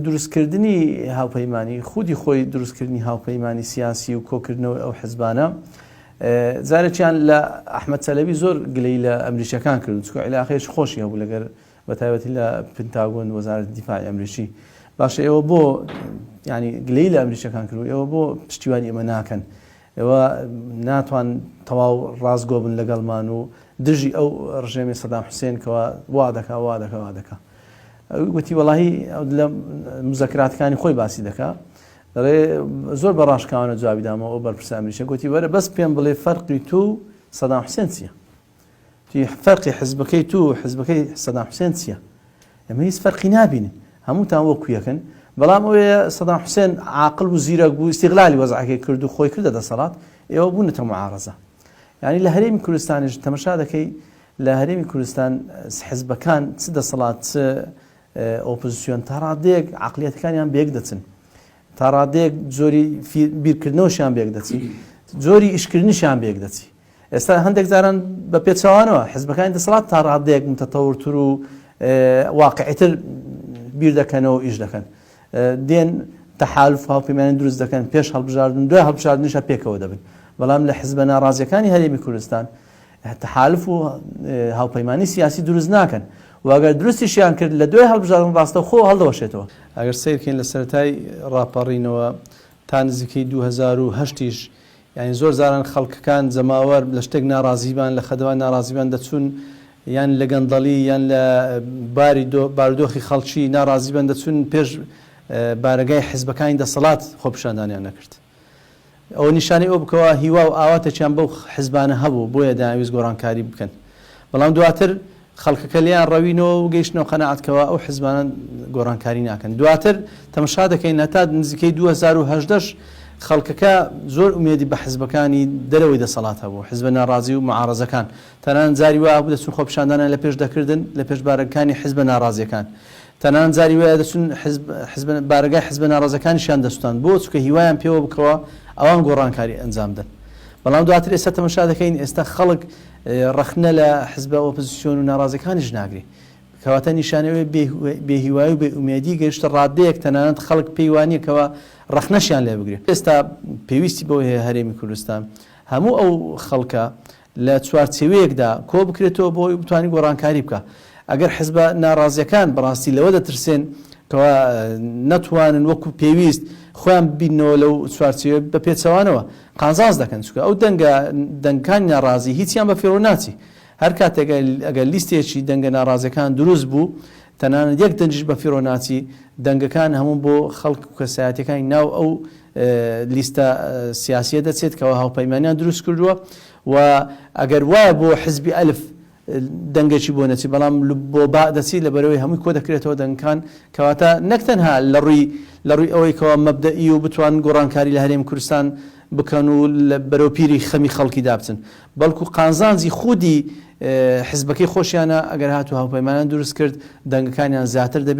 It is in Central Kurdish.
دروستکردنی هاوپەیمانی خودی خۆی دروستکردنی هاوپەیمانی سیاسی و کۆکردنەوەی ئەو حزبانە جارێکیان لە ئەحمەد چەلەبی زۆر گلەی لە ئەمریکیەکان کرد چونکە عیلاقەیەکی خۆشی هەبوو لەگەر بە تایبەتی لە پنتاگۆن وەزارەتی دیفاعی ئەمریکی باشە ئێوە بۆ ینی گلەی لە ئەمریکیەکان کرد و ئێوە بۆ پشتیوانی ئێمە ناکەن ئێوە ناتوان تەواو ڕاستگۆ بن لەگەڵمان و دژی ئەو ڕژێمی سەدام حوسێن کەوا وا دەکا وا دەکا وا دەکا وتی وەڵاهی لە مزەکراتەکانی خۆی باسی دەکا دەڵێ زۆر بە ڕاشکاوانە جوابی دامەوە ئەو بەرپرسە ئەمریکیە گوتی وەرە بەس پێم بڵێ فەرقی تو و سەدام حوسێن چییە؟ تی فەرقی حزبەکەی تو و حزبەکەی سەدام حوسێن چییە؟ ئێمە هیچ فەرقی نابینین هەمووتان وەکو یەکن بەڵام ئەوەیە سەدام حوسێن عاقل و زیرەک بوو ئیستیغلالی وەزعەکەی کرد و خۆی کردە دەسەڵات ئێوە بوونەتە معارەزە یعنی لە هەرێمی کوردستانیش تەمەشا دەکەی لە هەرێمی کوردستان حزبەکان چ دەسەڵات چ ئۆپۆزیسیۆن تا ڕادەیەک عەقلیەتەکانیان بێک دەچن تا ڕادەیەک جۆری بیرکردنەوەشیان بێک دەچی جۆری ئیشکردنیشیان بێک دەچی ئێستا هەندێک جاران بە پێچەوانەوە حزبەکانی دەسەڵات تا ڕادەیەک متەتەورتر و واقعیتر بیر دەکەنەوە ئیش دەکەن دێن تەحالف هاوپەیمانی دروست دەکەن پێش هەڵبژاردن دوای هەڵبژاردنیشە پێکەوە دەبن بەڵام لە حزبە ناڕازیەکانی هەرێمی کوردستان تەحالف و هاوپەیمانی سیاسی دروست ناکەن و ئەگەر دروستیشیان کرد لە دوای هەڵبژاردن ڕاستەوخۆ هەڵدەوەشێتەوە. ئەگەر سەیر کەین لە سەرەتای ڕاپەڕینەوە تا نزیکەی 2008 یش یانی زۆر جاران خەڵکەکان جەماوەر لە شتێک ناڕازیبان لە خەدەوان ناڕازیبان دەچوون یان لە گەندەڵی یان لە باری بارودۆخی خەڵکی ناڕازیبان دەچوون پێش بارەگای حزبەکانی دەسەڵات خۆپیشاندانیان نەکرد. ئەوە نیشانەی ئەوە بکەوە هیوا و ئاواتێکیان بەو حزبانە هەبوو بۆیە دەیانویست گۆڕانکاری بکەن بەڵام دواتر خەڵکەکە لێیان ڕەوینەوە و گەیشتنەوە قەناعەت کەوا ئەو حزبانە گۆڕانکاری ناکەن دواتر تەمەشا دەکەین هەتا نزیکەی 2018 خەڵکەکە زۆر ئومێدی بە حزبەکانی دەرەوەی دەسەڵات هەبوو حزبە ناڕازی و معارەزەکان تەنانەت جاری وا هەبوو دەچوون خۆپیشاندانیان لە پێش دەکردن لە پێش بارەگەکانی حزبە ناڕازیەکان تەنانەت جاری وایە دەچوون حزب حزب بارەگای حزبە ناڕازەکانیشیان دەسوتاند بۆ چونکە هیوایان پێوە بکەوە ئەوان گۆڕانکاری ئەنجام دەن بەڵام دواتر ئێستا تەمەشا دەکەین ئێستا خەڵک ڕەخنە لە حزبە ئۆپۆزیسیۆن و ناڕازیەکانیش ناگری کەواتە نیشانەوەی بێهیوایی و بێئومێدی گەیشتە ڕادەیەک تەنانەت خەڵک پێی وانییە کەوا ڕەخنەشیان لێ بگرێ ئێستا پێویستی بەوە هەیە هەرێمی کوردستان هەموو ئەو خەڵکە لە چوارچێوەیەکدا کۆ بکرێتەوە بۆ ئەوەی بتوانێت گۆڕانکاری بکا. ئەگەر حزبە ناڕازییەکان بەڕاستی لەوە دەترسێن کەوا نەتوانن وەکو پێویست خۆیان ببیننەوە لەو چوارچێوەیە بە پێچەوانەوە قازانج دەکەن چونکە ئەو دەنگە دەنگەکانی ناڕازی هیچیان بە فیڕۆ ناچی هەر کاتێک ئەگەر لیستێکی دەنگە ناڕازیەکان دروست بوو تەنانەت یەک دەنگیش بە فیڕۆ ناچی دەنگەکان هەموو بۆ خەڵک و کەسایەتیەکانی ناو ئەو لیستە سیاسیە دەچێت کەوا هاوپەیمانیان دروست کردووە و ئەگەر وایە بۆ حزبی ئەلف دەنگێکی بۆ نەچی بەڵام بۆ با دەچی لەبەرەوەی هەمووی کۆ دەکرێتەوە دەنگەکان کەواتە نەک تەنها لە ڕووی لە ڕووی ئەوەی کەوا مەبدەئی و بتوان گۆڕانکاری لە هەرێمی کوردستان بکەن و بەرەو پیری خەمی خەڵکی دابچن بەڵکو قازانجی خودی حزبەکەی خۆشیانە ئەگەر هاتوو هاوپەیمانیان دروست کرد دەنگەکانیان زیاتر دەبێت.